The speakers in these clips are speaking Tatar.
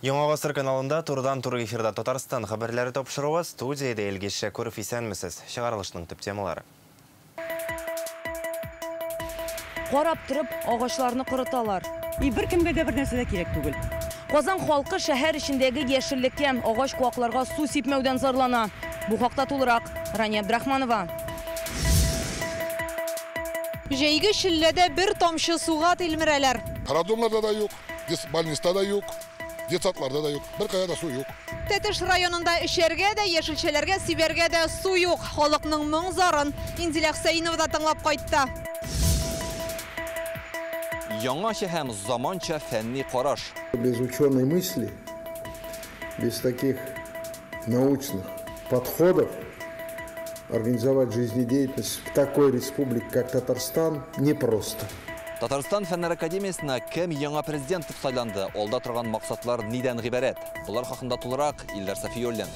Яңа Гасыр каналында турыдан-туры эфирда Татарстан хәбәрләре тапшыруы, студиядә Илгиз Шәкүров. Исәнмесез. Чыгарылышның төп темалары. Карап торып, агачларны корыталар. И беркемгә дә бер нәрсә дә кирәк түгел. Казан халкы шәһәр эчендәге яшеллеккә, агач куакларга су сипмәүдән зарлана. Бу хакта тулырак Рания Абдрахманова. Җәйге челләдә бер тамчы суга тилмерәләр. Роддомнарда да юк, больниста да юк, детсадларда да юк, бер кая да су юк. Тәтеш районында эчәргә дә, яшелчәләргә сибәргә дә су юк. Халыкның моң зарын Инзилә Хөсәенова да тыңлап кайтты. Яңача һәм заманча фәнни караш. Без ученой мысли, без таких научных подходов организовать жизнедеятельность в такой республике, как Татарстан, непросто. Татарстан Фәннәр академиясенә кем яңа президент дип сайланды? Алда торган максатлар нидән гыйбарәт? Булар хакында тулырак Илдар Сафиуллин.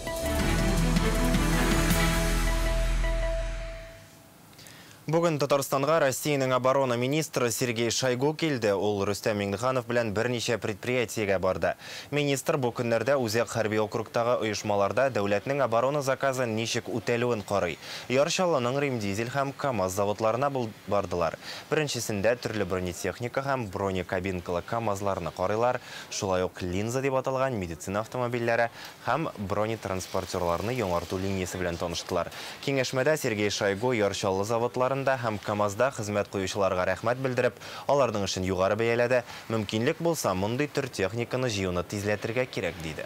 Бүген Татарстанга Россиянең оборона министры Сергей Шойгу килде. Ул Рөстәм Миңнеханов белән берничә предприятиегә барды. Министр бу көннәрдә Үзәк хәрби округтагы оешмаларда дәүләтнең оборона заказы ничек үтәлүен карый. Яр Чаллының Римдизель һәм КАМАЗ заводларына бардылар. Беренчесендә төрле бронетехника һәм бронекабинкалы КАМАЗларны карыйлар. Шулай ук Линза дип аталган медицина автомобильләре һәм бронетранспортерларны яңарту линиясе белән таныштылар. Киңәшмәдә Сергей Шойгу Яр Чаллы заводларында һәм КАМАЗда хезмәт куючыларга рәхмәт белдереп, аларның эшен югары бәяләде. Мөмкинлек булса, мондый төр техниканы җыюны тизләтергә кирәк, диде.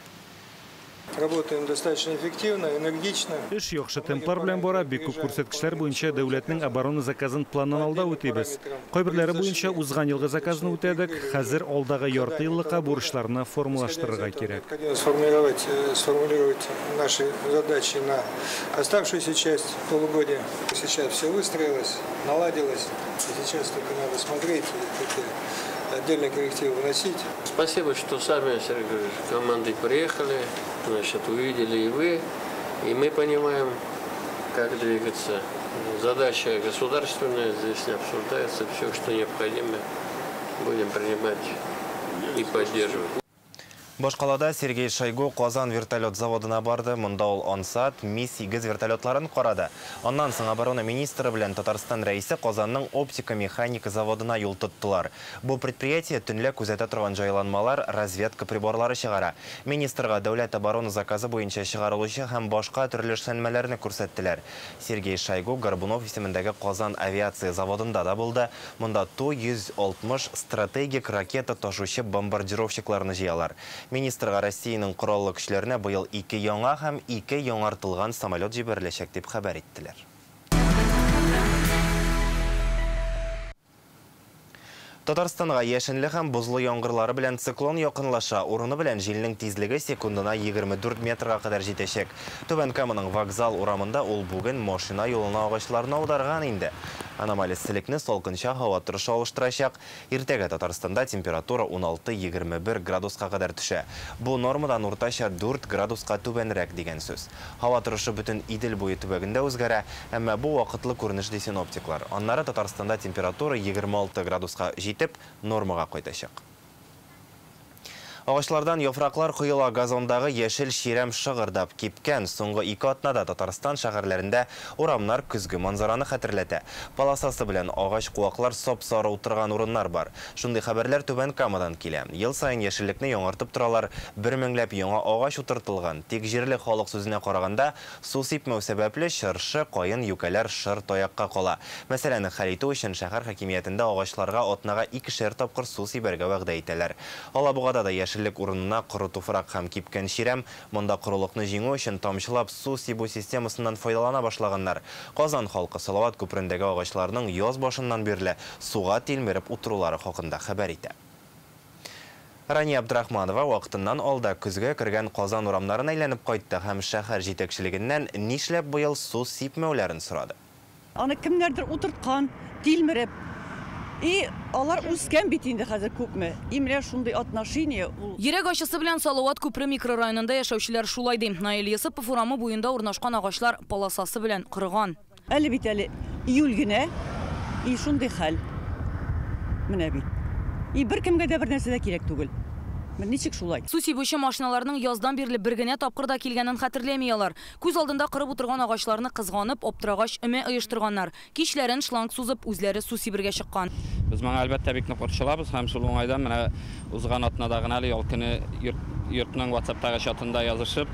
Работаем достаточно эффективно, энергично. Эш яхшы темплар белән бара, бик күп күрсәткечләр буенча дәүләтнең оборона заказын планнан алда үтибез. Кайберләре буенча узган елгы заказны үтәдек, хәзер алдагы ярты еллыкка бурычларны формалаштырырга кирәк. Сформулировать, сформулировать наши задачи на оставшуюся часть полугодия. Сейчас все выстроилось, наладилось. И сейчас только надо смотреть и такие отдельные коррективы вносить. Спасибо, что сами, Сергей Григорьевич, командой приехали, значит, увидели и вы, и мы понимаем, как двигаться. Задача государственная, здесь не обсуждается, все, что необходимо, будем принимать и поддерживать. Башкалада Сергей Шойгу Казан вертолет заводына барды. Монда ул Ансат Ми-8 вертолетларын карады. Аннан соң оборона министры белән Татарстан рәисе Казанның оптика-механика заводына юл тоттылар. Бу предприятие төнлә күзәтә торган җайланмалар, разведка приборлары чыгара. Министрга дәүләт оборона заказы буенча чыгарылучы һәм башка төрле эшләнмәләрне күрсәттеләр. Сергей Шойгу Горбунов исемендәге Казан авиация заводында да булды. Монда Ту-160 стратегик ракета ташучы бомбардировщикларны җыялар. Министрга Россиянең кораллы көчләренә быел 2 яңа һәм 2 яңартылган самолет җибәреләчәк дип хәбәр иттеләр. Татарстанга яшенле һәм бозлы яңгырлары белән циклон якынлаша. Урыны белән җилнең тизлеге секундына 24 метрга кадәр җитәчәк. Түбән Каманың вокзал урамында ул бүген машина юлына агачларны аударган инде. Аномаль эсселекне салкынча һава торышы алыштырачак. Иртәгә Татарстанда температура 16-21 градуска кадәр төшә. Бу нормадан уртача 4 градуска түбәнрәк дигән сүз. Һава торышы бөтен Идел буе төбәгендә үзгәрә, әмма бу вакытлы күренеш ди синоптиклар. Аннары Татарстанда температура 26 градуска җитеп, нормага кайтачак. Агачлардан яфраклар коела, газондагы яшел чирәм шыгырдап кипкән. Соңгы 2 атнада Татарстан шәһәрләрендә урамнар көзге манзараны хәтерләтә. Полосасы белән агач куаклар сап-сары утырган урыннар бар. Шундый хәбәрләр Түбән Камадан килә. Ел саен яшеллекне яңартып торалар, бер меңләп яңа агач утыртылган. Тик җирле халык сүзенә караганда, су сипмәү сәбәпле чыршы, каен, юкәләр шыр таякка кала. Мәсьәләне хәл итү өчен шәһәр хакимиятендә агачларга атнага 2 тапкыр су сибәргә вәгъдә итәләр. Алабугада да яшеллек урынына коры туфрак һәм кипкән чирәм. Монда корылыкны җиңү өчен тамчылап су сибү системасыннан файдалана башлаганнар. Казан халкы Салават күперендәге агачларның яз башыннан бирле суга тилмереп утырулары хакында хәбәр итә. Рания Абдрахманова вакытыннан алда көзгә кергән Казан урамнарын әйләнеп кайтты һәм шәһәр җитәкчелегеннән нишләп быел су сипмәүләрен сорады. Аны кемнәрдер утырткан, тилмереп. И алар үскән бит инде хәзер күпме. И менә шундый отношение ул. Йөрәк ачысы белән Салават күпере микрорайонында яшәүчеләр шулай ди. Наил Йосыпов урамы буенда урнашкан агачлар полосасы белән корыган. Әле бит әле июль генә, и шундый хәл. Менә бит. И беркемгә дә бер нәрсә дә кирәк түгел. Ничек шулай? Су сибүче машиналарның яздан бирле бер генә тапкыр да килгәнен хәтерләми алар. Күз алдында корып утырган агачларны кызганып, аптырагач өмә оештырганнар. Кичләрен шланг сузып, үзләре су сибергә чыккан. Без моңа әлбәттә бик нык борчылабыз һәм шул уңайдан менә узган атнада гына әле ял көне йортның WhatsApp-тагы чатында язышып,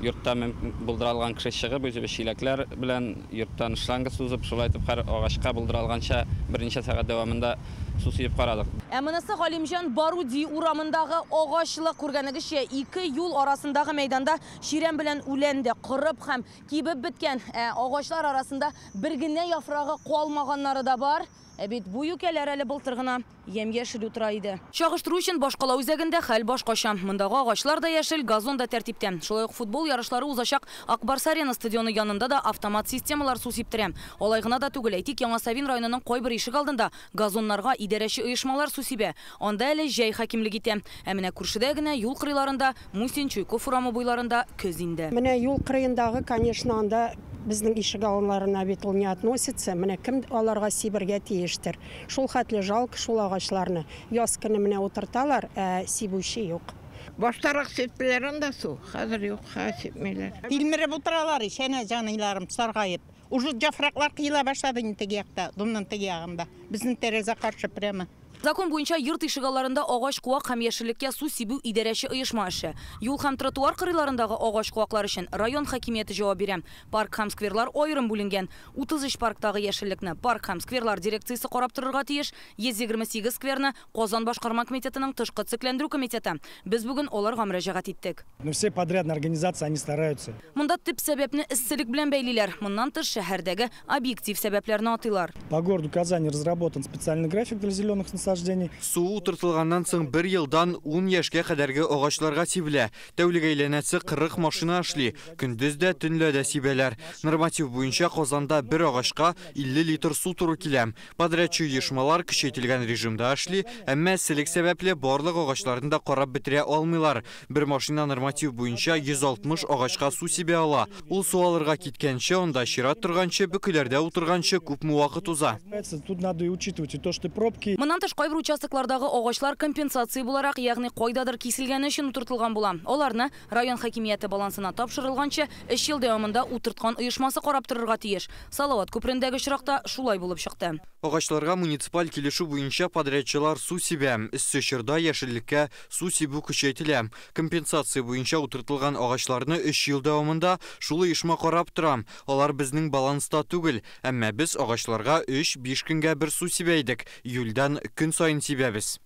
йортта булдыра алган кеше чыгып, үзебез чиләкләр белән йорттан шланга сузып, шулай итеп һәр агачка булдыра алганча берничә сәгать дәвамында су сибеп карадык. Ә монысы Галимҗан Баруди урамындагы агачлык. Күргәнегезчә, ике юл арасындагы мәйданда чирәм белән үлән дә корып һәм кибеп беткән. Ә агачлар арасында бер генә яфрагы калмаганнары да бар. Ә бит бу юкәләр әле былтыр гына ямь-яшел утыра иде. Чагыштыру өчен башкала үзәгендә хәл башкача. Мондагы агачлар да яшел, газон да тәртиптә. Шулай ук футбол ярышлары узачак Ак Барс Арена стадионы янында да автомат системалар су сиптерә. Алай гына да түгел, әйтик, Яңа Савин районының кайбер ишек алдында газоннарга идарәче оешмалар су сибә. Анда әле җәй хакимлек итә. Ә менә күршедә генә юл кырыйларында, Мусин, Чуйков урамы буйларында көз инде. Менә юл кырыендагы, конечно, анда безнең ишек алларына бит ул не относится. Менә кем аларга сибергә тиештер. Шул хәтле жалко шул агачларны. Яз көне менә утырталар, ә сибүче юк. Баштарак сиптеләр анда су, хәзер юк, хәзер сипмиләр. Тилмереп утыралар, ишәнә җаныйларым саргаеп. Уже яфраклар кыела башлады инде теге якта, домның теге ягында. Безнең тәрәзә каршы прямо. Закон буенча йорт ишегалларында агач куак һәм яшеллеккә су сибү идарәче оешма эше. Юл һәм тротуар кырыйларындагы агач куаклар өчен район хакимияте җавап бирә. Парк һәм скверлар аерым бүленгән. 33 парктагы яшеллекне парк һәм скверлар дирекциясе карап торырга тиеш. 128 скверны Казан башкарма комитетының тышкы төзекләндерү комитеты. Без бүген аларга мөрәҗәгать иттек. Но все подрядные организации, они стараются. Монда төп сәбәпне эсселек белән бәйлиләр. Моннан тыш шәһәрдәге объектив сәбәпләрне атыйлар. По городу Казани разработан специальный график для зеленых насаждений. Су утыртылганнан соң бер елдан 10 яшькә кадәрге агачларга сибелә. Тәүлек әйләнәсе 40 машина эшли. Көндез дә, төнлә дә сибәләр. Норматив буенча Казанда бер агачка 50 литр су туры килә. Подрядчы оешмалар көчәйтелгән режимда эшли, әмма эсселек сәбәпле барлык агачларны да карап бетерә алмыйлар. Бер машина норматив буенча 160 агачка су сибә ала. Ул су алырга киткәнче, анда чират торганчы, бөкеләрдә утырганчы күпме вакыт уза. Тут надо и учитывать и то, что пробки. Моннан тыш кайбер участоклардагы агачлар компенсация буларак, ягъни кайдадыр киселгәне өчен утыртылган була. Аларны район хакимияте балансына тапшырылганчы 3 ел дәвамында утырткан оешмасы карап торырга тиеш. Салават күперендәге очракта шулай булып чыкты. Агачларга муниципаль килешү буенча подрядчылар су сибә. Эссе чорда яшеллеккә су сибү көчәйтелә. Компенсация буенча утыртылган агачларны 3 ел дәвамында шул оешма карап тора. Алар безнең баланста түгел, әмма без агачларга 3-5 көнгә бер су сибә идек. Июльдән көн саен сибәбез.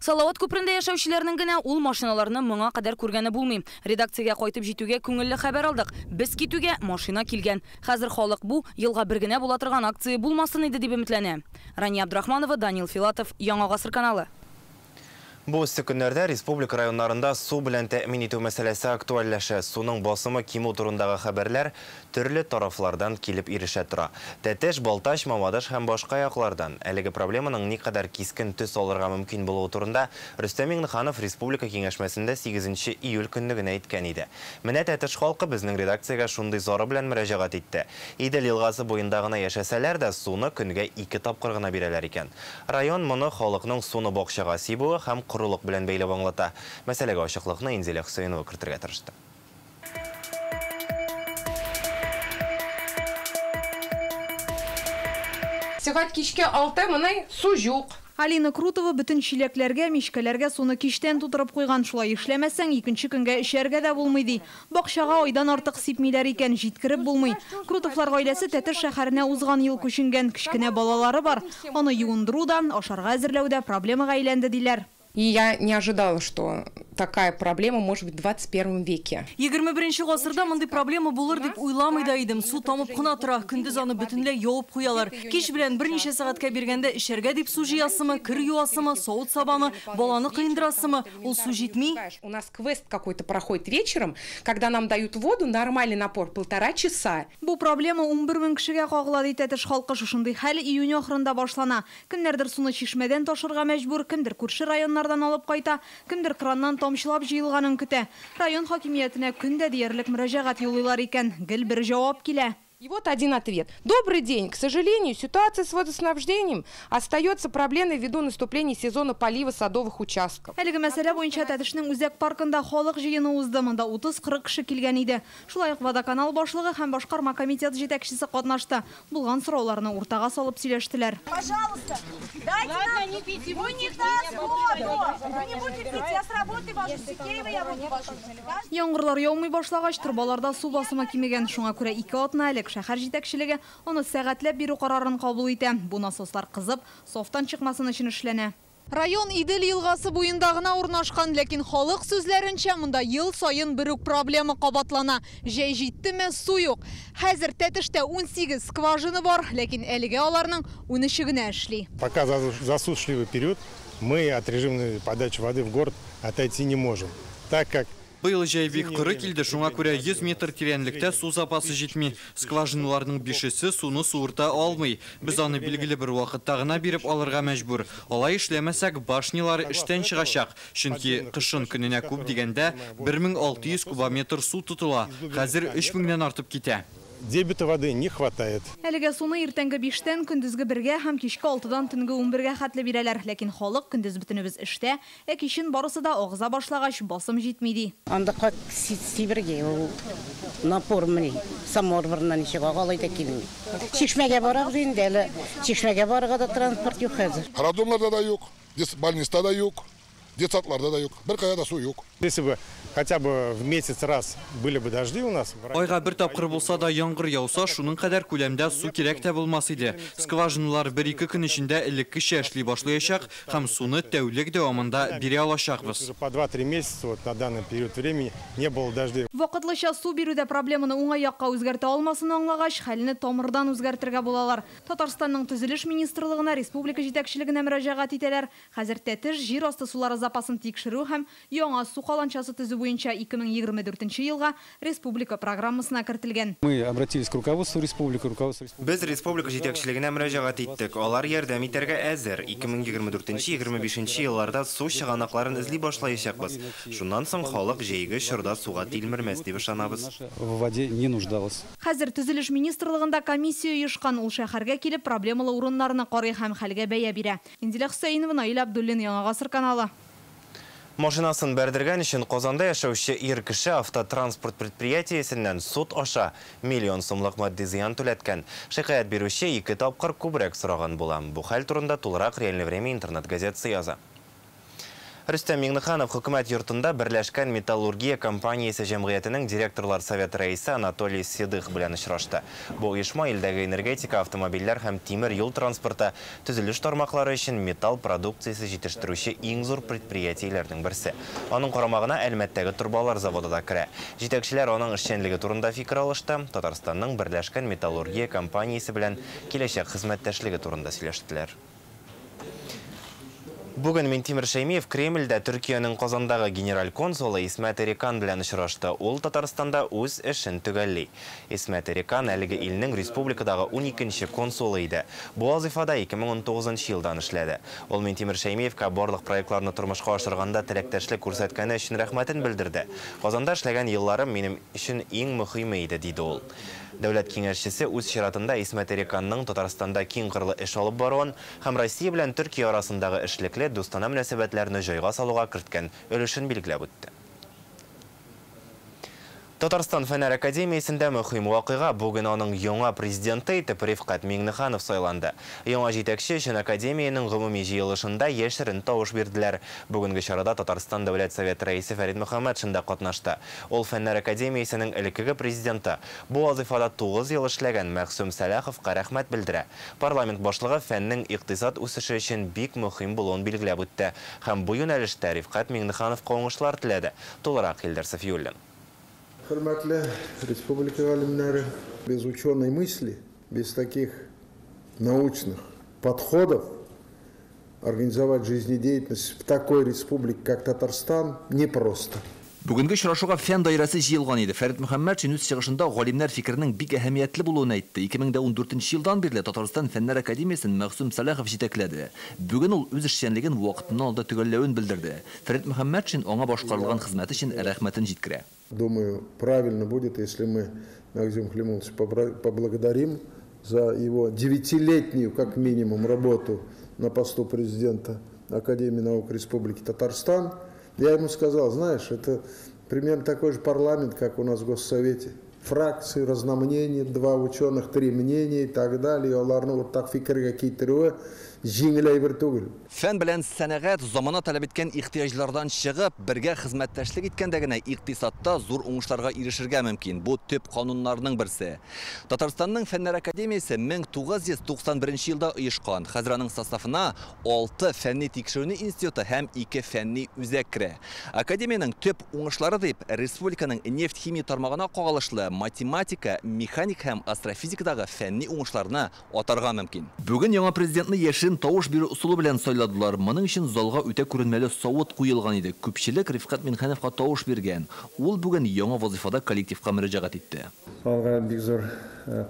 Салават күперендә яшәүчеләрнең генә ул машиналарны моңа кадәр күргәне булмый. Редакциягә кайтып җитүгә күңелле хәбәр алдык. Без китүгә машина килгән. Хәзер халык бу елга бер генә була торган акция булмасын иде дип өметләнә. Рания Абдрахманова, Данил Филатов, Яңа Гасыр каналы. Бу эссе көннәрдә республика районнарында су белән тәэмин итү мәсьәләсе актуальләшә. Суның басымы кимү турындагы хәбәрләр төрле тарафлардан килеп ирешә тора. Тәтеш, Балтач, Мамадыш һәм башка яклардан. Әлеге проблеманың никадәр кискен төс алырга мөмкин булуы турында Рөстәм Миңнеханов республика киңәшмәсендә 8 июль көнне генә әйткән иде. Менә Тәтеш халкы безнең редакциягә шундый зары белән мөрәҗәгать итте. Идел елгасы буенда гына яшәсәләр дә суны көнгә 2 тапкыр гына бирәләр икән. Район моны халыкның суны бакчага сибүе һәм корылык белән бәйләп аңлата. Мәсьәләгә ачыклыкны Инзилә Хөсәенова кертергә тырышты. Сәгать кичке 6, моны су юк. Алина Крутова бөтен чиләкләргә, мичкәләргә суны кичтән тутырып куйган. Шулай эшләмәсәң, икенче көнгә эчәргә дә булмый ди. Бакчага айдан артык сипмиләр икән, җиткереп булмый. Крутовлар гаиләсе Тәтеш шәһәренә узган ел күченгән. Кечкенә балалары бар. Аны юындыру да, ашарга әзерләү дә проблемага әйләнде диләр. И я не ожидала, что такая проблема может быть в 21 веке. 21 гасырда мондый проблема булыр дип уйламый да идем. Су тамып кына тора, көндез аны бөтенләй явып куялар. Кич белән берничә сәгатькә биргәндә эчәргә дип су җыясымы, кер юасымы, савыт сабамы, баланы кыендырасымы, ул су җитми. У нас квест какой-то проходит вечером, когда нам дают воду, нормальный напор 1,5 часа. Бу проблема 11 мең кешегә кагыла ди Тәтеш халкы. Шушындый хәл июнь ахырында башлана. Кемнәрдер суны чишмәдән ташырга мәҗбүр, кемдер күрше районнардан алып кайта, кемдер краннан тамчылап җыелганын көтә. Район хакимиятенә көндә диярлек мөрәҗәгать юллыйлар икән. Гел бер җавап килә. И вот один ответ. Добрый день. К сожалению, ситуация с водоснабжением остается проблемой ввиду наступления сезона полива садовых участков. Әлеге мәсьәлә буенча Тәтешнең үзәк паркында халык җыены узды. Монда 30-40 кеше килгән иде. Шулай ук водоканал башлыгы һәм башкарма комитет җитәкчесе катнашты. Булган сорауларны уртага салып сөйләштеләр. Пожалуйста, дайте нам не пить его, не даст воду. Вы не будете пить, я с работы вожу, Сикеева я воду вожу. Яңгырлар яумый башлагач, торбаларда су басымы кимегән. Шуңа күрә 2 атна элек шәһәр җитәкчелеге аны сәгатьләп бирү карарын кабул итә. Бу насослар кызып, софтан чыкмасын өчен эшләнә. Район Идел елгасы буенда гына урнашкан, ләкин халык сүзләренчә монда ел саен бер үк проблема кабатлана. Җәй җиттеме, су юк. Хәзер Тәтештә 18 скважина бар, ләкин әлегә аларның 13-е генә эшли. Пока засушливый период, мы от режимной подачи воды в город отойти не можем, так как Быел җәй бик коры килде, шуңа күрә 100 метр тирәнлектә су запасы җитми. Скважиналарның 5-се суны суырта алмый. Без аны билгеле бер вакытта гына биреп алырга мәҗбүр. Алай эшләмәсәк, башнялар эштән чыгачак. Чөнки кышын көненә күп дигәндә 1600 кубометр су тотыла. Хәзер 3000-нән артып китә. Дебита воды не хватает. Әлегә суны иртәнге 5-тән көндезге 1-гә һәм кичке 6-дан төнге 11-гә хәтле бирәләр. Ләкин халык көндез бөтенебез эштә, ә кичен барысы да агыза башлагач басым җитми ди. Анда как сибергә ул напор менә самовардан ничек агалай да килми. Чишмәгә барабыз инде әле. Чишмәгә барырга да транспорт юк хәзер. Роддомнарда да юк, больницада да юк, детсадларда да юк, бер кая да су юк. Если бы хотя бы в месяц раз были бы дожди у нас. Айга бер тапкыр булса да яңгыр яуса, шуның кадәр күләмдә су кирәк тә булмас иде. Скважиналар 1-2 көн эчендә элеккечә эшли башлаячак һәм суны тәүлек дәвамында бирә алачакбыз. По 2-3 месяца вот на данный период времени не было дождей. Вакытлыча су бирүдә проблеманы уңай якка үзгәртә алмасын аңлагач, хәлне тамырдан үзгәртергә булалар. Татарстанның төзелеш министрлыгына, республика җитәкчелегенә мөрәҗәгать итәләр. Хәзер Тәтеш җир асты сулары запасын тикшерү һәм яңа су каланчасы төзү буенча 2024 елга республика программасына кертелгән. Мы обратились к руководству республики, руководство республики. Без республика җитәкчелегенә мөрәҗәгать иттек. Алар ярдәм итәргә әзер. 2024-2025 елларда су чыганакларын эзли башлаячакбыз. Шуннан соң халык җәйге чорда суга тилмермәс дип ышанабыз. В воде не нуждалась. Хәзер төзелеш министрлыгында комиссия оешкан. Ул шәһәргә килеп проблемалы урыннарны карый һәм хәлгә бәя бирә. Инзилә Хөсәенова, Наил Абдуллин, Яңа Гасыр каналы. Машинасын бәрдергән өчен Казанда яшәүче ир кеше автотранспорт предприятиесеннән суд аша миллион сумлык матди зыян түләткән. Шикаять бирүче 2 тапкыр күбрәк сораган була. Бу хәл турында тулырак Реальное время интернет-газетасы яза. Рөстәм Миңнеханов хөкүмәт йортында Берләшкән металлургия компаниясе җәмгыятенең директорлар советы рәисе Анатолий Седых белән очрашты. Бу оешма илдәге энергетика, автомобильләр һәм тимер юл транспорты, төзелеш тармаклары өчен металл продукциясе җитештерүче иң зур предприятиеләрнең берсе. Аның карамагына Әлмәттәге торбалар заводы да керә. Җитәкчеләр аның эшчәнлеге турында фикер алышты. Татарстанның Берләшкән металлургия компаниясе белән киләчәк хезмәттәшлеге турында сөйләштеләр. Бүген Минтимер Шәймиев Кремльдә Төркиянең Казандагы генераль консулы Исмәт Эрикан белән очрашты. Ул Татарстанда үз эшен төгәлли. Исмәт Эрикан әлеге илнең республикадагы 12-нче консулы иде. Бу вазифада 2019 елдан эшләде. Ул Минтимер Шәймиевка барлык проектларны тормышка ашырганда теләктәшлек күрсәткәне өчен рәхмәтен белдерде. Казанда эшләгән елларым минем өчен иң мөһиме иде, диде ул. Дәүләт киңәшчесе үз чиратында Исмәт Эриканның Татарстанда киң кырлы эш алып баруын һәм Россия белән Төркия арасындагы эшлекле дустана мөнәсәбәтләрне җайга салуга керткән өлешен билгеләп үтте. Татарстан Фәннәр академиясендә мөһим вакыйга. Бүген аның яңа президенты итеп Рифкать Миңнеханов сайланды. Яңа җитәкче өчен академиянең гомуми җыелышында яшерен тавыш бирделәр. Бүгенге чарада Татарстан Дәүләт Советы рәисе Фәрит Мөхәммәтшин дә катнашты. Ул Фәннәр академиясенең элеккеге президенты. Бу вазифада 9 ел эшләгән Мәгъсүм Сәлаховка рәхмәт белдерә. Парламент башлыгы фәннең икътисад үсеше өчен бик мөһим булуын билгеләп үтте. Һәм бу юнәлештә Рифкать Миңнехановка уңышлар теләде. Тулырак Илдар Сафиуллин. Хөрмәтле республика галимнәре, без ученой мысли, без таких научных подходов организовать жизнедеятельность в такой республике, как Татарстан, непросто. Бүгенге очрашуга фән даирәсе җыелган иде. Фәрит Мөхәммәтшин үз чыгышында галимнәр фикеренең бик әһәмиятле булуын әйтте. 2014 елдан бирле Татарстан Фәннәр академиясен Мәгъсүм Сәлахов җитәкләде. Бүген ул үз эшчәнлеген вакытыннан алда төгәлләвен белдерде. Фәрит Мөхәммәтшин аңа башкарылган хезмәте өчен рәхмәтен җиткерә. Думаю, правильно будет, если мы Мәгъсүм Хлимуловича поблагодарим за его 9-летнюю, как минимум, работу на посту президента Академии наук Республики Татарстан. Я ему сказал, знаешь, это примерно такой же парламент, как у нас в Госсовете. Фракции, разномнения, 2 ученых, 3 мнения и так далее. Аларны уртак фикергә китерүе җиңел әйбер түгел. Фән белән сәнәгать замана таләп иткән ихтыяҗлардан чыгып, бергә хезмәттәшлек иткәндә генә икътисадта зур уңышларга ирешергә мөмкин. Бу төп кануннарның берсе. Татарстанның Фәннәр академиясе 1991 елда оешкан. Хәзер аның составына 6 фәнни тикшеренү институты һәм 2 фәнни үзәк керә. Академиянең төп уңышлары дип республиканың нефть химия тармагына кагылышлы математика, механик һәм астрофизикадагы фәнни уңышларны атарга мөмкин. Бүген яңа президентны яшерен тавыш бирү ысулы белән сайладылар. Моның өчен залга үтә күренмәле савыт куелган иде. Күпчелек Рифкать Минхановка тавыш биргән. Ул бүген яңа вазифада коллективка мөрәҗәгать итте. Алга бик зур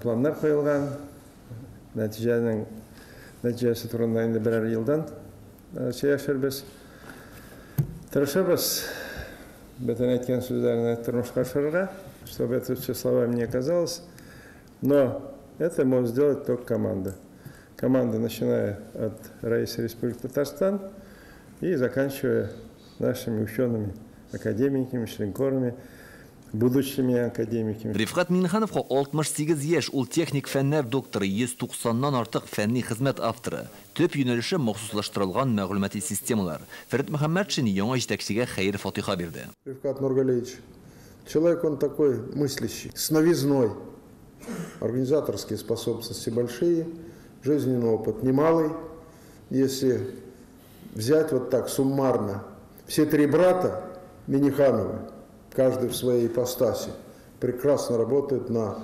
планнар куелган. Нәтиҗәнең нәтиҗәсе турында инде берәр елдан сөйләшербез. Тырышырбыз бөтен әйткән сүзләрне тормышка ашырырга, чтобы это все словами не оказалось. Но это может сделать только команда. Команда, начиная от Раиса Республики Татарстан и заканчивая нашими учеными, академиками, членкорами, будущими академиками. Рифкать Минхановка 68 яшь, ул техник фәннәр докторы, 190-нан артык фәнни хезмәт авторы. Төп юнәлеше махсуслаштырылган мәгълүмати системалар. Фәрит Мөхәммәтшин яңа җитәкчегә хәер фатиха бирде. Рифкать Нургалиевич, человек он такой мыслящий, с новизной, организаторские способности большие, жизненный опыт немалый. Если взять вот так суммарно, все 3 брата Миннихановы, каждый в своей ипостаси, прекрасно работают на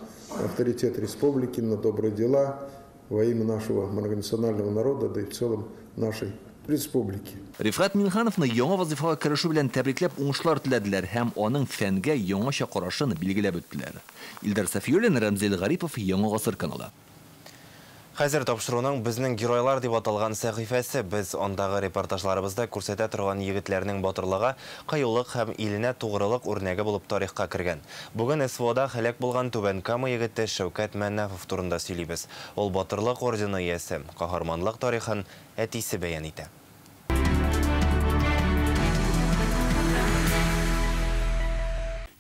авторитет республики, на добрые дела во имя нашего многонационального народа, да и в целом нашей республики. Рифкать Минхановны яңа вазифага керешү белән тәбрикләп уңышлар теләделәр һәм аның фәнгә яңача карашын билгеләп үттеләр. Илдар Сафиуллин, Рәмзил Гарипов, Яңа Гасыр каналы. Хәзер тапшыруның безнең геройлар дип аталган сәхифәсе. Без андагы репортажларыбызда күрсәтә торган егетләрнең батырлыгы, кыюлык һәм иленә тугрылык үрнәге булып тарихка кергән. Бүген СВОда һәлак булган Түбән Кама егете Шәүкәт Мәннафов турында сөйлибез. Ул батырлык ордены иясе, каһарманлык тарихын әтисе бәян итә.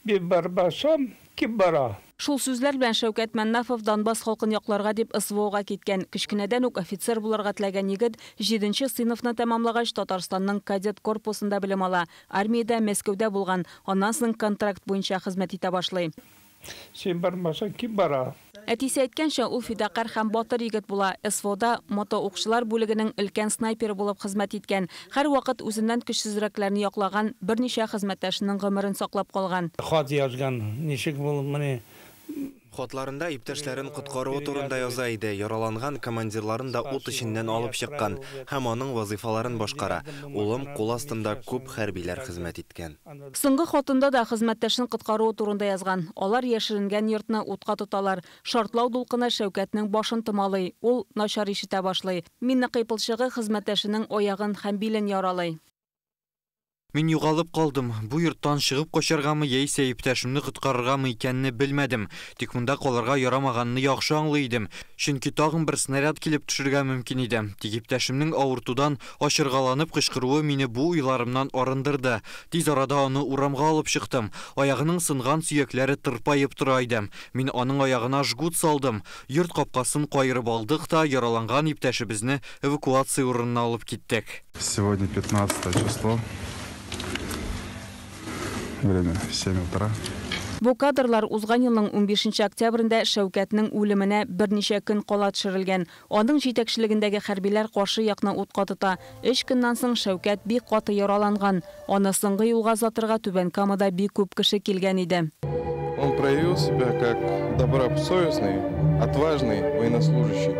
Бир барбасам, кип бара. Шул сүзләр белән Шәүкәт Мәннафов Донбасс халкын якларга дип СВОга киткән. Кечкенәдән үк офицер булырга теләгән егет 7нче сыйныфны тәмамлагач Татарстанның кадет корпусында белем ала. Армиядә Мәскәүдә булган. Аннан соң контракт буенча хезмәт итә башлый. Син бармасаң, кем бара? Әтисе әйткәнчә, ул фидакарь һәм батыр егет була. СВОда мотоукчылар бүлегенең өлкән снайперы булып хезмәт иткән. Һәр вакыт үзеннән көчсезрәкләрне яклаган, берничә хезмәттәшенең гомерен саклап калган. Хат язган, ничек булып менә. Хатларында иптәшләрен коткаруы турында яза иде. Яраланган командирларын да ут эченнән алып чыккан һәм аның вазифаларын башкара. Улым кул астында күп хәрбиләр хезмәт иткән. Соңгы хатында да хезмәттәшен коткаруы турында язган. Алар яшеренгән йортны утка тоталар. Шартлау дулкыны Шәүкәтнең башын томалый. Ул начар ишетә башлый. Минна кыйпылчыгы хезмәттәшенең аягын һәм билен яралый. Мин югалып калдым. Бу йорттан чыгып качаргамы яисә иптәшемне коткарыргамы икәнне белмәдем. Тик монда калырга ярамаганны яхшы аңлый идем. Чөнки тагын бер снаряд килеп төшергә мөмкин иде. Тик иптәшемнең авыртудан ачыргаланып кычкыруы мине бу уйларымнан арындырды. Тиз арада аны урамга алып чыктым. Аягының сынган сөякләре тырпаеп тора иде. Мин аның аягына жгут салдым. Йорт капкасын каерып алдык та яраланган иптәшебезне эвакуация урынына алып киттек. Сегодня 15 число. Время 7 утра. Бу кадрлар узган елның 15 октябрендә Шәүкәтнең үлеменә берничә көн кала төшерелгән. Аның җитәкчелегендәге хәрбиләр каршы якны утка тота. 3 көннән соң Шәүкәт бик каты яраланган. Аны соңгы юлга озатырга Түбән Камада бик күп кеше килгән иде. Он проявил себя как добросовестный, отважный военнослужащий.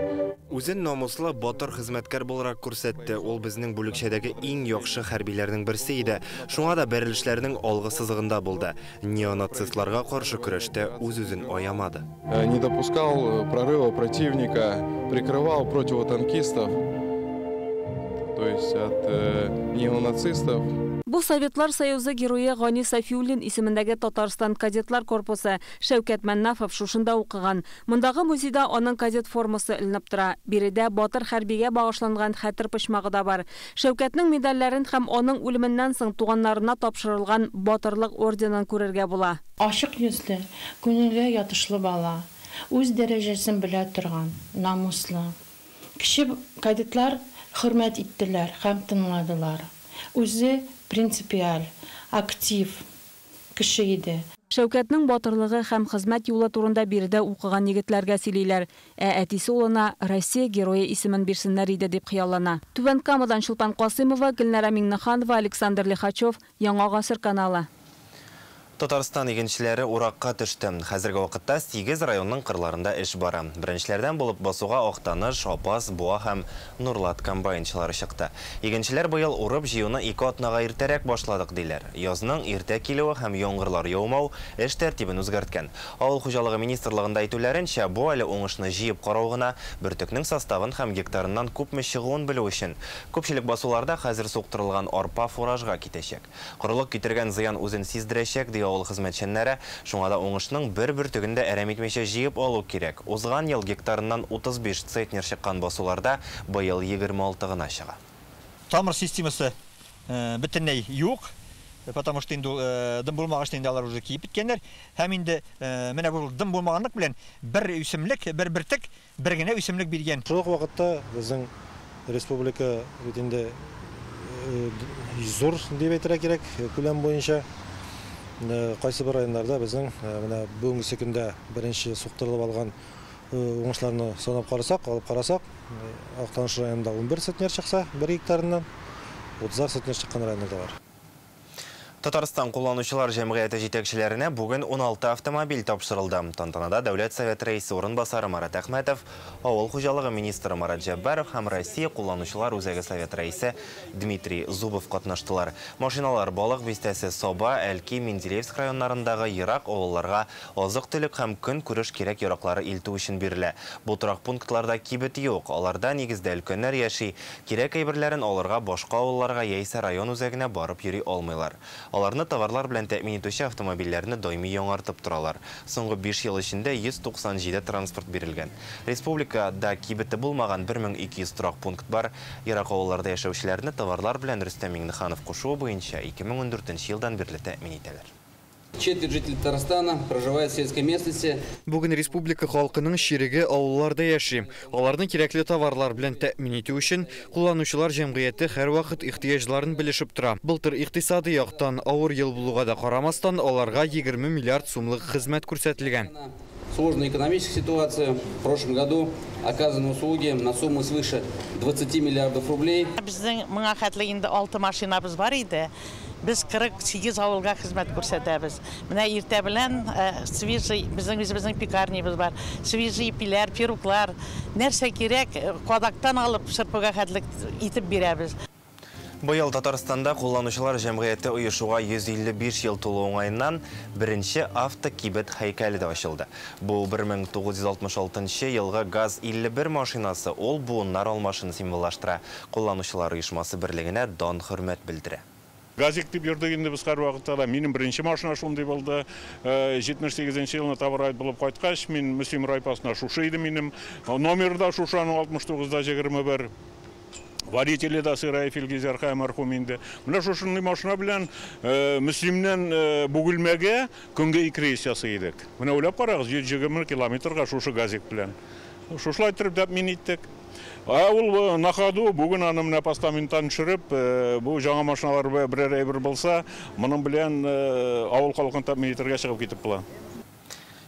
Үзен намуслы батыр хезмәткәр буларак күрсәтте. Ул безнең бүлекчәдәге иң яхшы хәрбиләрнең берсе иде. Шуңа да бәрелешләрнең алгы сызыгында булды. Неонацистларга каршы көрәштә үз-үзен аямады. Не допускал прорыва противника, прикрывал противотанкистов, то есть от неонацистов. Бу Советлар Союзы герое Гани Сафиуллин исемендәге Татарстан кадетлар корпусы. Шәүкәт Мәннафов шушында укыган. Мондагы музейда аның кадет формасы эленеп тора. Биредә батыр хәрбигә багышланган хәтер почмагы да бар. Шәүкәтнең медальләрен һәм аның үлеменнән соң туганнарына тапшырылган Батырлык орденын күрергә була. Ачык йөзле, күңелгә ятышлы бала, үз дәрәҗәсен белә торган, намуслы. Кече кадетлар хөрмәт иттеләр һәм тыңладылар. Үзе принципиаль, актив кеше иде. Шәүкәтнең батырлыгы һәм хезмәт юлы турында биредә укыган егетләргә сөйлиләр. Ә әтисе улына Россия герое исемен бирсеннәр иде дип хыяллана. Түбән Камадан Чулпан Касыймова, Гөлнара Миңнеханова, Александр Лихачев, Яңа Гасыр каналы. Татарстан игенчеләре уракка төште. Хәзерге вакытта 8 районның кырларында эш бара. Беренчеләрдән булып басуга Актаныш, Апас, Буа һәм Нурлат комбайнчылары чыкты. Игенчеләр быел урып җыюны 2 атнага иртәрәк башладык диләр. Язның иртә килүе һәм яңгырлар яумау эш тәртибен үзгәрткән. Авыл хуҗалыгы министрлыгында әйтүләренчә, бу әле уңышны җыеп карау гына, бөртекнең составын һәм гектарыннан күпме чыгуын белү өчен. Күпчелек басуларда хәзер суктырылган арпа фуражга китәчәк. Корылык китергән зыян үзен сиздерәчәк, ди авыл хезмәтчәннәре. Шуңа да уңышның бер бөртеген дә әрәм итмичә җыеп алу кирәк. Узган ел гектарыннан 35 центнер чыккан басуларда быел 26 гына чыга. Тамыр системасы бөтенләй юк, потому что инде дым булмагач инде алар уже киеп беткәннәр. Һәм инде менә бу дым булмаганлык белән бер үсемлек, бер бөртек, бер генә үсемлек биргән. Шул ук вакытта безнең республика бит инде зур дип әйтергә кирәк, күләм буенча. Кайсы бер районнарда безнең менә бүгенге көндә беренче суктырылып алган уңышларны санап карасак, алып карасак, Актаныш районында 11 центнер чыкса, 1 гектарыннан 30 центнер чыккан районнар да бар. Татарстан кулланучылар җәмгыяте җитәкчеләренә бүген 16 автомобиль тапшырылды. Тантанада Дәүләт Советы рәисе урынбасары Марат Әхмәтов, Авыл хуҗалыгы министры Марат Җәббаров һәм Россия кулланучылар үзәге совет рәисе Дмитрий Зубов катнаштылар. Машиналар Балык бистәсе, Саба, Әлки, Менделеевск районнарындагы ерак авылларга азык-төлек һәм көнкүреш кирәк-яраклары илтү өчен бирелә. Бу торак пунктларда кибет юк, аларда нигездә өлкәннәр яши. Кирәк әйберләрен алырга башка авылларга яисә район үзәгенә барып йөри алмыйлар. Аларны товарлар белән тәэмин итүче автомобильләрне даими яңартып торалар. Соңгы 5 ел эчендә 197 транспорт бирелгән. Республикада кибете булмаган 1200 торак пункт бар. Ерак авылларда яшәүчеләрне товарлар белән Рөстәм Миңнеханов кушуы буенча 2014 елдан бирле тәэмин итәләр. Четверть жителей Татарстана проживает в сельской местности. Бүген республика халкының чиреге авылларда яши. Аларны кирәкле товарлар белән тәэмин итү өчен кулланучылар җәмгыяте һәрвакыт ихтыяҗларын белешеп тора. Былтыр икътисади яктан авыр ел булуга да карамастан, аларга 20 миллиард сумлык хезмәт күрсәтелгән. Сложная экономическая ситуация. В прошлом году оказаны услуги на сумму свыше 20 миллиардов рублей. Безнең моңа хәтле инде 6 машинабыз бар иде. Без 48 авылга хезмәт күрсәтәбез. Менә иртә белән свежий, безнең үзебезнең пекарнябыз бар. Свежий ипиләр, пироглар, нәрсә кирәк, кадактан алып шырпыга хәтле итеп бирәбез. Быел Татарстанда кулланучылар җәмгыяте оешуга 155 ел тулу уңаеннан беренче автокибет һәйкәле дә ачылды. Бу 1966 елгы ГАЗ-51 машинасы, ул буыннар алмашын символлаштыра. Кулланучылар оешмасы берлегенә дан хөрмәт белдерә. Газик дип йөрдек инде без һәрвакытта да. Минем беренче машина шундый булды. 78 елны товар булып кайткач, мин Мөслим райпасына шушы иде минем. Номер да шушы аның 69-21. Водители да Сыраев Илгизәр мәрхүм инде. Менә шушындый машина белән Мөслимнән Бугелмәгә көнгә 2 рейс ясый идек. Менә уйлап карагыз, 120 километрга шушы газик белән. Шушылай итеп тәэмин иттек. Ул на ходу бүген аны менә постаменттан төшереп, бу яңа машиналар берәр әйбер булса, моның белән авыл халкын тәэмин итәргә чыгып китеп була.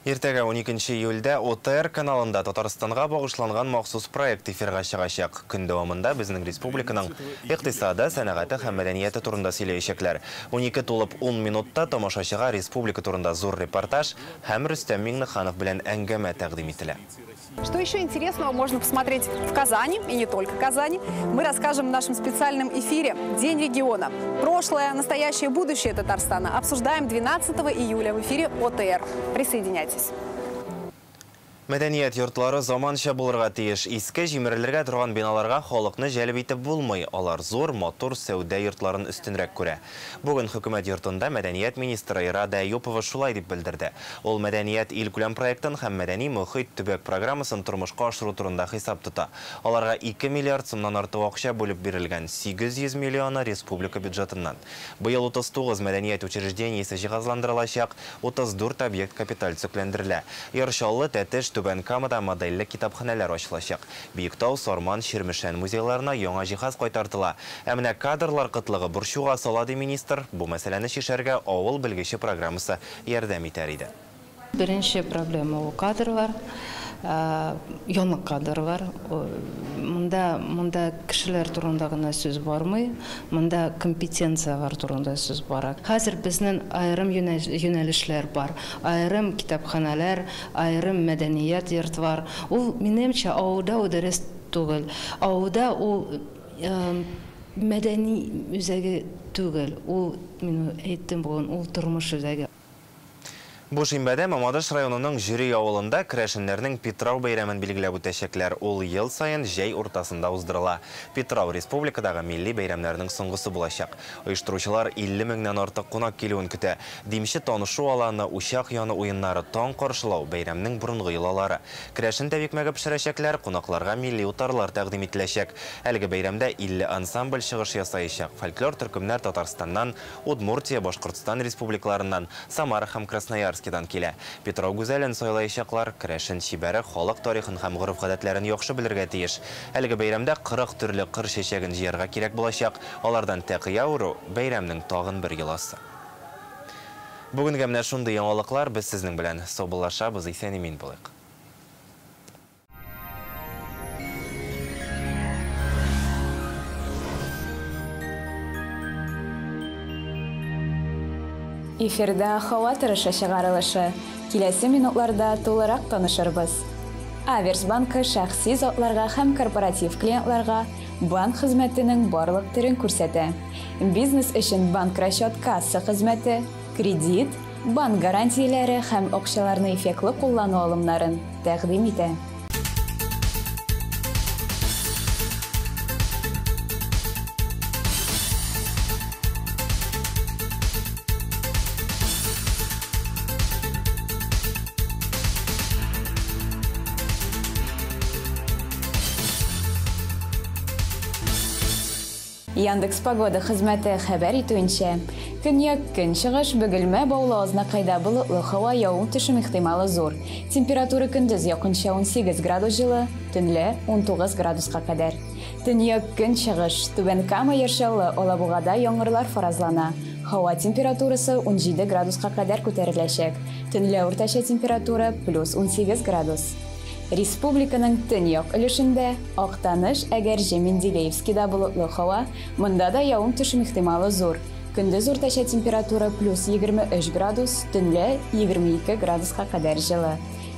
Иртәгә 12 июльдә ОТР каналында Татарстанга багышланган махсус проект эфирга чыгачак. Көн дәвамында безнең республиканың икътисады, сәнәгате һәм мәдәнияте турында сөйләячәкләр. 12:10 минутта тамашачыга республика турында зур репортаж һәм Рөстәм Миңнеханов белән әңгәмә тәкъдим ителә. Что еще интересного можно посмотреть в Казани, и не только Казани, мы расскажем в нашем специальном эфире «День региона». Прошлое, настоящее, будущее Татарстана обсуждаем 12 июля в эфире ОТР. Присоединяйтесь. Мәдәният йортлары заманча булырга тиеш. Иске җимерелергә торган биналарга халыкны җәлеп итеп булмый. Алар зур, матур сәүдә йортларын өстенрәк күрә. Бүген хөкүмәт йортында мәдәният министры Ирада Әюпова шулай дип белдерде. Ул мәдәният илкүләм проектын һәм мәдәни мөхит төбәк программасын тормышка ашыру турында хисап тота. Аларга 2 миллиард сумнан артык акча бүлеп бирелгән, 800 миллионы республика бюджетыннан. Быел 39 мәдәният учреждениесе җиһазландырылачак, 34 объект капиталь төзекләндерелә. Яр Чаллы, Тәтеш, Түбән Камада модельле китапханәләр ачылачак. Биектау, Сарман, Чирмешән музейларына яңа җиһаз кайтартыла. Ә менә кадрлар кытлыгы борчуга сала, ди министр. Бу мәсьәләне чишәргә авыл белгече программасы ярдәм итәр иде. Беренче проблема ул кадрлар, яңа кадрлар. Монда кешеләр турында гына сүз бармый, монда компетенцияләр турында сүз бара. Хәзер безнең аерым юнәлешләр бар, аерым китапханәләр, аерым мәдәният йортлар. Ул, минемчә, авылда ул дөрес түгел. Авылда ул мәдәни үзәге түгел. Ул, мин әйттем бүген, ул тормыш үзәге. Бу шимбәдә Мамадыш районының Җөри авылында керәшеннәрнең Питрау бәйрәмен билгеләп үтәчәкләр. Ул ел саен җәй уртасында уздырыла. Питрау республикадагы милли бәйрәмнәрнең соңгысы булачак. Оештыручылар 50 меңнән артык кунак килүен көтә. Димче танышу аланы, учак яны уеннары, таң каршылау, бәйрәмнең борынгы йолалары. Керәшен тәбикмәге пешерәчәкләр, кунакларга милли утарлар тәкъдим ителәчәк. Әлеге бәйрәмдә 50 ансамбль чыгыш ясаячак. Фольклор төркемнәр Татарстаннан, Удмуртия, Башкортстан республикаларыннан, Самара һәм Красноярскидан килә. Питрау гүзәлен сайлаячаклар, керәшен чибәре халык тарихын һәм гореф-гадәтләрен яхшы белергә тиеш. Әлеге бәйрәмдә 40 төрле кыр чәчәген җыярга кирәк булачак. Алардан тәкыя үрү бәйрәмнең тагын бер йоласы. Бүгенгә менә шундый яңалыклар. Без сезнең белән саубуллашабыз, исән-имин булыйк. Эфирда һава торышы чыгарылышы. Киләсе минутларда тулырак танышырбыз. Аверс банкы шәхси затларга һәм корпоратив клиентларга банк хезмәтенең барлык төрен күрсәтә. Бизнес өчен банк расчет касса хезмәте, кредит, банк гарантияләре һәм акчаларны эффектлы куллану алымнарын тәкъдим итә. Яндекс Погода хезмәте хәбәр итүенчә, көньяк көнчыгыш Бөгелмә Баулы Азнакайда болытлы һава, явым төшем ихтималы зур. Температура көндез якынча 18 градус җылы, төнлә 19 градуска кадәр. Төньяк көнчыгыш Түбән Кама, Яр Чаллы, Алабугада яңгырлар фаразлана. Һава температурасы 17 градуска кадәр күтәреләчәк. Төнлә уртача температура плюс 18 градус. Республиканың төньяк өлешендә Актаныш, Әгерҗе, Менделеевскида болытлы һава, монда да явым төшем ихтималы зур. Көндез уртача температура плюс 23 градус, төнлә 22 градуска кадәр җылы.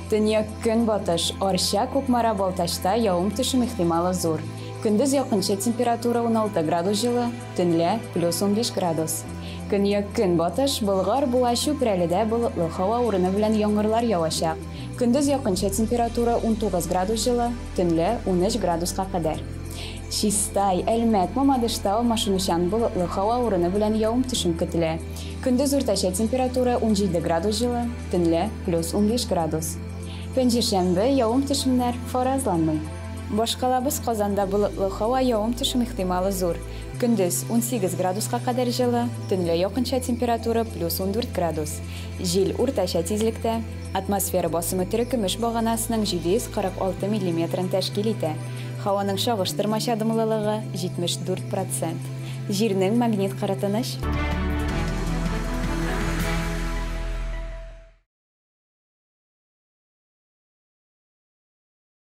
Төньяк көнбатыш Арча, Кукмара, Балтачта явым төшем ихтималы зур. Көндез якынча температура 16 градус җылы, төнлә плюс 15 градус. Көньяк көнбатыш Болгар, Буа, Чүпрәледә болытлы һава урыны белән яңгырлар явачак. Көндез якынча температура 19 градус җылы, төнлә 13 градуска кадәр. Чистай, Әлмәт, Мамадышта алмашынучан болытлы һава урыны белән явым төшем көтелә. Көндез уртача температура 17 градус җылы, төнлә плюс 15 градус. Пәнҗешәмбе явым төшемнәр фаразланмый. Башкалабыз Казанда болытлы һава, явым төшем ихтималы зур. Көндез 18 градуска кадәр җылы, төнлә якынча температура плюс 14 градус. Җил уртача тизлектә. Атмосфера басымы терекөмеш баганасының 746 миллиметрын тәшкил итә. Һаваның чагыштырмача дымлылыгы 74%. Җирнең магнит кыры тыныч.